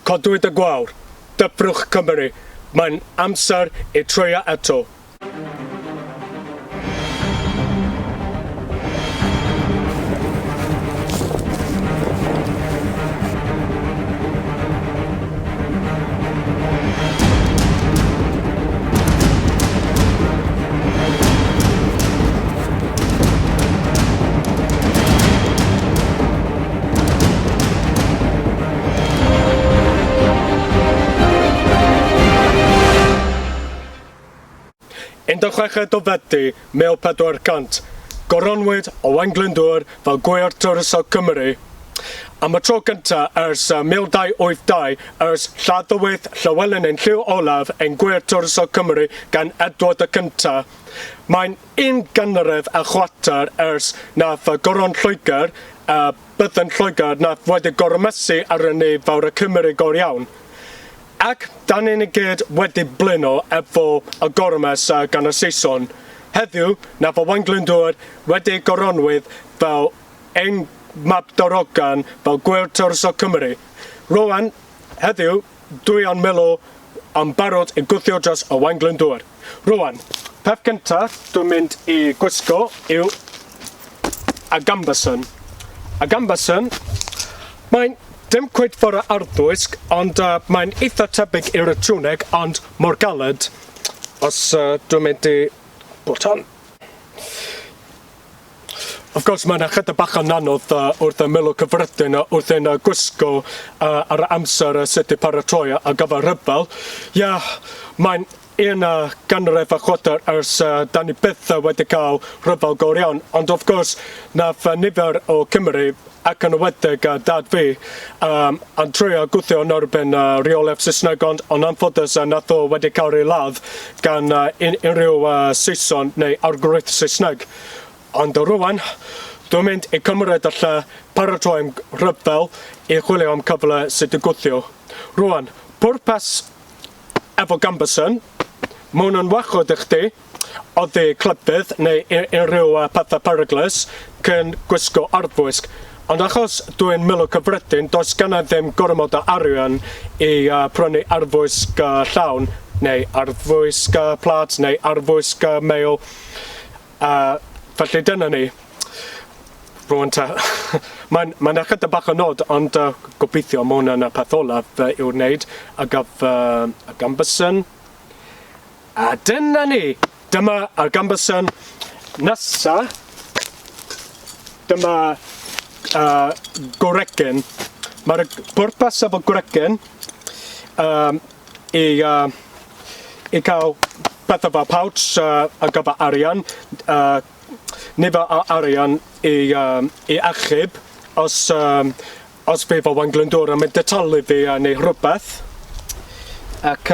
Codwyd y gwawr, Dyfrwch Cymru, mae'n amser i trio eto. Yn 16 o Fedi 1400, goronwyd Owain Glyndŵr fel Gwir Tywysog Cymru. Am y tro cyntaf ers 1282 ers lladdwyd Llywelyn ein Llyw Olaf ein Gwir Tywysog Cymru gan Edward y Cyntaf. Mae'n un ganrif a chwarter ers nath Goron Lloegr a Byddin Lloegr nath wedi gormesu arnon ni fawr y Cymry go iawn. Ac dan ni'n i gyd wedi blino efo y gormes gan y Saeson. Heddiw nath Owain Glyndŵr wedi goronwydd fel ein mab darogan fel gwir tywysog Cymru. Rwan, heddiw, dwi a'n Milo yn barod i gwthio dros Owain Glyndŵr. Rwan, peth cynta dwi'n mynd i gwisgo yw a gambeson. A gambeson, mae'n dim cweit ffordd o arddwisg, ond uh, mae'n eitha tebyg i'r tunic, ond mor galed. Os uh, dwi'n mynd i put on. Of course mae 'na chydig bach yn anodd wrth y milwr cyffredin wrth ein gwisgo ar y amser sut i paratoi ar gyfer rhyfel. Ie, mae'n un ganrif a chwarter ers 'da ni byth wedi cael rhyfel go iawn, ond of course nath nifer o Cymry, ac yn enwedig dad fi, yn trio gwthio yn erbyn rheolaeth Saesneg ond yn anffodus nath o wedi cael ei ladd gan unrhyw Saeson neu arglwydd Saesneg. Ond rwan, dwi'n mynd i cymryd y lle paratoi am rhyfel i chwilio am cyfle sut i gwthio. Rwan, pwrpas efo gambeson, ma' hwn yn warchod i chdi oddi clefydd neu unrhyw pethau peryglus cyn gwisgo arfwisg. Ond achos dwi'n milwr cyffredin, does genna ddim gormod o arian i prynu arfwisg llawn, neu arfwisg plât, neu arfwisg mail. Felly dyna ni. Rwan ta. Mae'n mae ychydig bach yn od, ond gobeithio mae hwnna'n y peth olaf i'w wneud. A gaf y gambeson. A dyna ni! Dyma y gambeson nesa. Dyma gwregyn. Mae'r bwrpas efo gwregyn um, i, i cael pethau fel pouch ar gyfer arian, nifer o arian i, i achub os, os fydd Owain Glyndŵr yn mynd y talu fi neu rhywbeth. Ac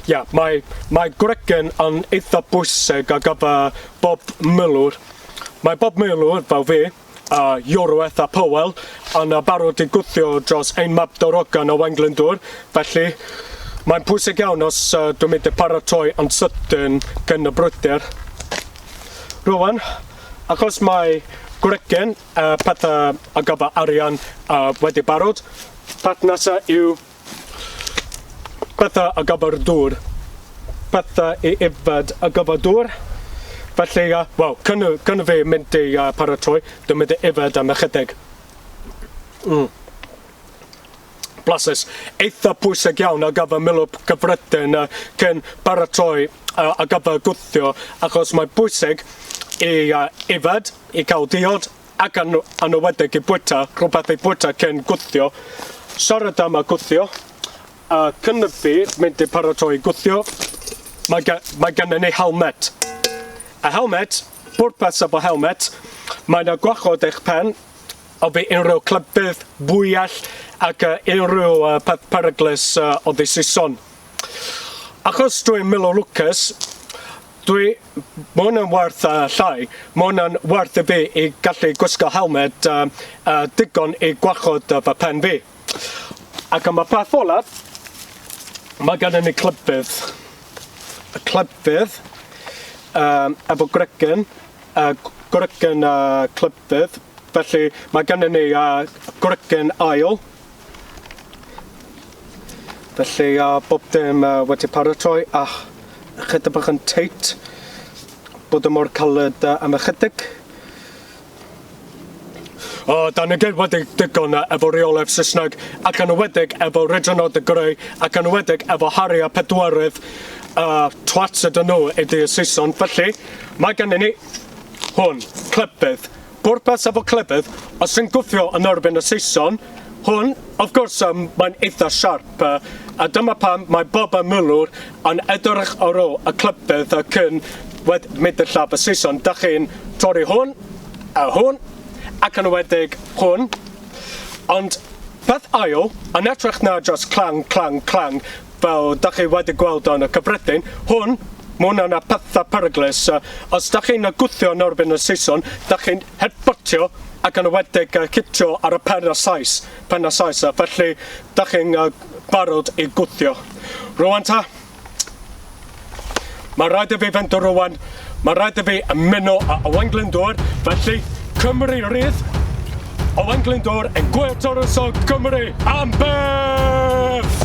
ia, mae, mae gwregyn yn eitha bwysig ar gyfer bob milwr. Mae bob milwr fel fi, a Iorwerth a Powell yn barod i gwthio dros ein mab darogan Owain Glyndŵr, felly mae'n pwysig iawn os dwi'n mynd i paratoi yn sydyn cyn y brwydr. Rwan, achos mae gwregyn a pethau ar gyfer arian wedi barod, peth nesaf yw Pethau ar gyfer dŵr. Pethau i yfed ar gyfer dŵr. Felly, uh, wel, cyn, cyn fi mynd i paratoi, dwi'n mynd i yfed am ychydig. Blasus. Eitha pwysig iawn ar gyfer milwr cyffredin cyn paratoi ar gyfer gwthio, achos mae'n bwysig i yfed, i cael diod, ac yn enwedig i bwyta, rhywbeth i bwyta cyn gwthio. Siarad am y gwthio, a cyn y fi mynd i paratoi gwthio, mae, ge, mae gennym ni helmet. A helmet, pwrpas efo helmet, mae'n y gwachod eich pen oddi unrhyw clefydd, bwyell ac unrhyw peth peryglus oddi Saeson. Achos dwi'n milwr lwcus, Dwi... Ma' hwn yn werth llai. Ma' hwn yn werth i fi i gallu gwisgo helmed digon i gwarchod fy pen fi. Ac am y peth olaf, mae gennym ni clefydd. Y clefydd efo gwregyn, gwregyn clefydd. Felly mae gennym ni gwregyn ail. Felly bob dim wedi paratoi a chydig bach yn teit. Bod y mor caled am ychydig. O, da ni gyd wedi digon efo reolaeth Saesneg, ac yn enwedig efo Reginald de Grey, ac yn enwedig efo Harry y Pedwerydd, uh, twats ydyn nhw ydy y Saeson. Felly, mae gennym ni hwn, clebydd. Pwrpas efo clebydd, os yn gwthio yn erbyn y Saeson, hwn, of course, um, mae'n eitha siarp, uh, a dyma pam mae bob y milwr yn edrych ar ôl y clebydd cyn wed mynd y lladd y Saeson. Da chi'n torri hwn, a hwn, ac yn enwedig hwn. Ond peth ail, yn edrych na just clang, clang, clang, fel da chi wedi gweld yn y cyffredin, hwn, mae hwnna'n pethau peryglus. Os da chi'n gwthio yn erbyn y Saeson, da chi'n headbuttio ac yn enwedig hitio ar y pen y Sais, pen y Sais, felly da chi'n barod i gwthio. Rwan ta, Mae rhaid i fi fynd rwan. Mae rhaid i fi ymuno â Owain Glyndŵr, felly Cymru rydd, Owain Glyndŵr yn Gwe Tywysog Cymru am byth!